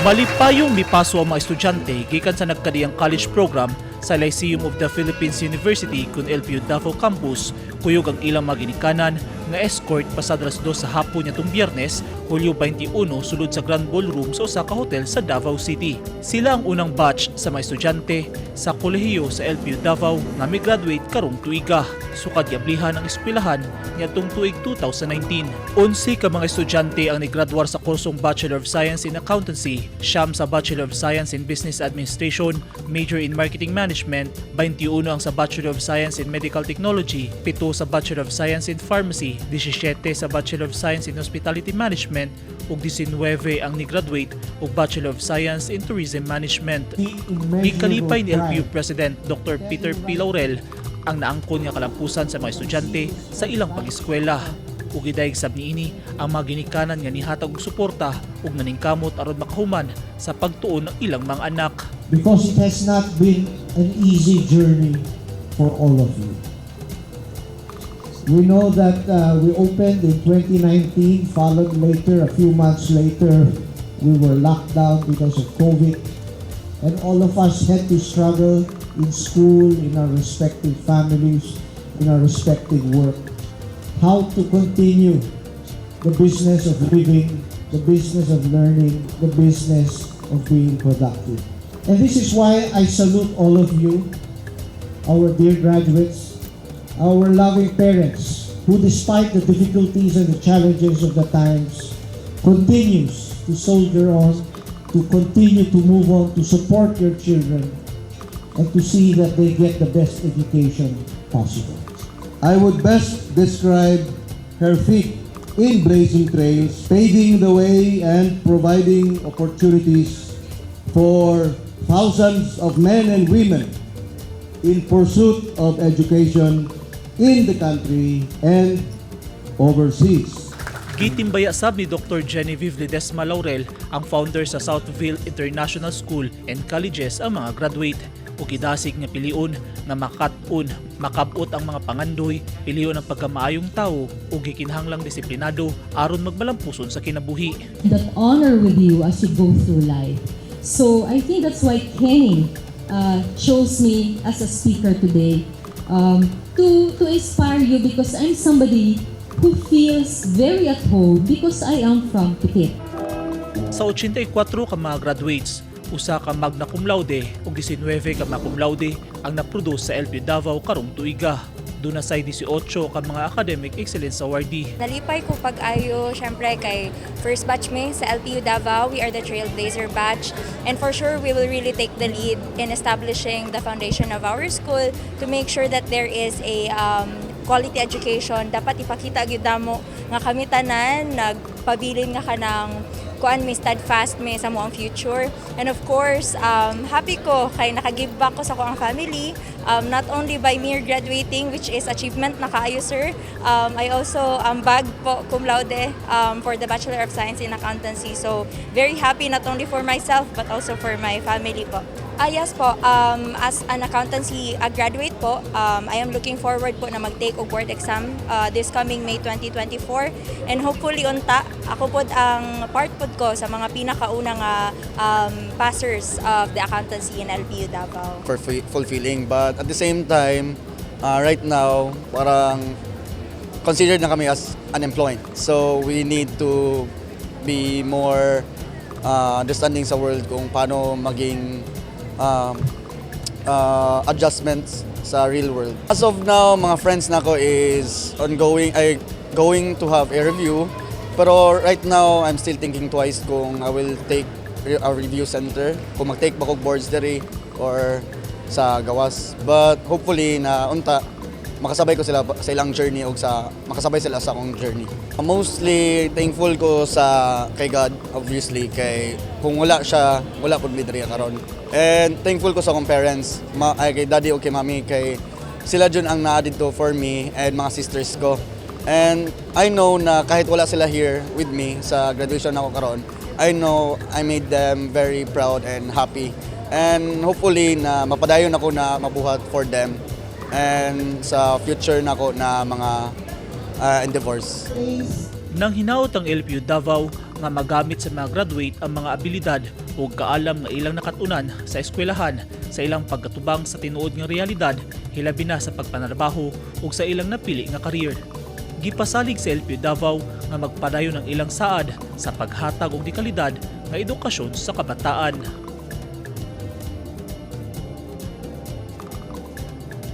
Malipayong mipaso ang mga estudyante gikan sa nagkadiyang college program sa Lyceum of the Philippines University kun LPU Davao Campus kuyog ang ilang mga ginikanan nga escort pasad 2:00 sa hapon niadtong Biyernes, Hulyo 21, sulod sa Grand Ballroom sa usa ka hotel sa Davao City. Sila ang unang batch sa mga estudyante sa kolehiyo sa LPU Davao nga mi-graduate karong tuiga. Sukad giablihan ang eskwelahan niadtong tuig 2019. 11 ka mga estudyante ang nigraduar sa kursong Bachelor of Science in Accountancy, 9 sa Bachelor of Science in Business Administration, major in Marketing Management, 21 ang sa Bachelor of Science in Medical Technology, 7 sa Bachelor of Science in Pharmacy, 17 sa Bachelor of Science in Hospitality Management ug 19 ang ni-graduate og Bachelor of Science in Tourism Management. Gikalipay ni LPU President Dr. Peter P. Laurel ang naangkon nga kalampusan sa mga estudyante sa ilang pag-eskwela ug gidayeg sab niini ang mga ginikanan nga nihatag og suporta ug naningkamot aron makahuman sa pagtuon ng ilang mga anak. Because it has not been an easy journey for all of you. We know that we opened in 2019, followed later, a few months later, we were locked down because of COVID. And all of us had to struggle in school, in our respective families, in our respective work, how to continue the business of living, the business of learning, the business of being productive. And this is why I salute all of you, our dear graduates, our loving parents, who, despite the difficulties and the challenges of the times, continues to soldier on, to continue to move on, to support your children, and to see that they get the best education possible. I would best describe her feat in blazing trails, paving the way and providing opportunities for thousands of men and women in pursuit of education in the country and overseas. Gitimbaya sab ni Dr. Genevieve Ledesma Laurel, ang founder sa Southville International School and Colleges, ang mga graduate ug gidasig nga pilion nga makat-on, makabot ang mga pangandoy, pilion ang pagkamaayong tawo ug gikinahanglang disiplinado aron magmalampuson sa kinabuhi. That honor with you as you go through life. So I think that's why Kenny chose me as a speaker today to inspire you, because I'm somebody who feels very at home because I am from Pikit. Sa 84 ka mga graduates, usa ka magna cum laude ug 19 ka mga cum laude ang naproduce sa LPU Davao karong tuiga. Duna say 18 ka mga Academic Excellence Awardee. Nalipay ko pag-ayo, syempre kay first batch mi sa LPU Davao, we are the Trailblazer batch. And for sure, we will really take the lead in establishing the foundation of our school to make sure that there is a quality education. Dapat ipakita gyud namo nga kami tanan nagpabilin nga kanang kuan may steadfast may sa among future. And of course, happy ko kay naka-give back ko sa akong family, not only by mere graduating, which is achievement na kaayo, sir. I also bag po cum laude for the Bachelor of Science in Accountancy. So very happy not only for myself but also for my family po. Ah, yes po, as an accountancy graduate po, I am looking forward po na mag-take og board exam this coming May 2024 and hopefully unta ako pod ang part pod ko sa mga pinakauna nga passers of the accountancy in LPU Davao. For fulfilling. But at the same time, right now, parang considered na kami as unemployed. So we need to be more understanding sa world kung paano maging adjustments sa real world. As of now, mga friends nako is ongoing ay going to have a review. Pero right now, I'm still thinking twice kung I will take a review center, kung mag-take ba kog boards diri or sa gawas. But hopefully na unta makasabay ko sila sa ilang journey o sa makasabay sila sa akong journey. Mostly thankful ko sa kay God, obviously, kay kung wala siya, wala pud mi diri karon. And thankful ko sa akong parents, ay, kay daddy o kay mommy, kay sila jud ang naa didto for me and mga sisters ko. And I know na kahit wala sila here with me sa graduation ako karon, I know I made them very proud and happy. And hopefully na mapadayon ako na mabuhat for them and sa future nako na mga endeavors. Nang hinaot ang LPU Davao nga nga magamit sa mga graduate ang mga abilidad o kaalam nga ilang nakatunan sa eskwelahan sa ilang pagkatubang sa tinuod nga realidad, hilabi na sa pagpanarbaho ug sa ilang napili nga career. Gipasalig sa LPU Davao nga magpadayon ang ilang saad sa paghatag og dekalidad nga edukasyon sa kabataan.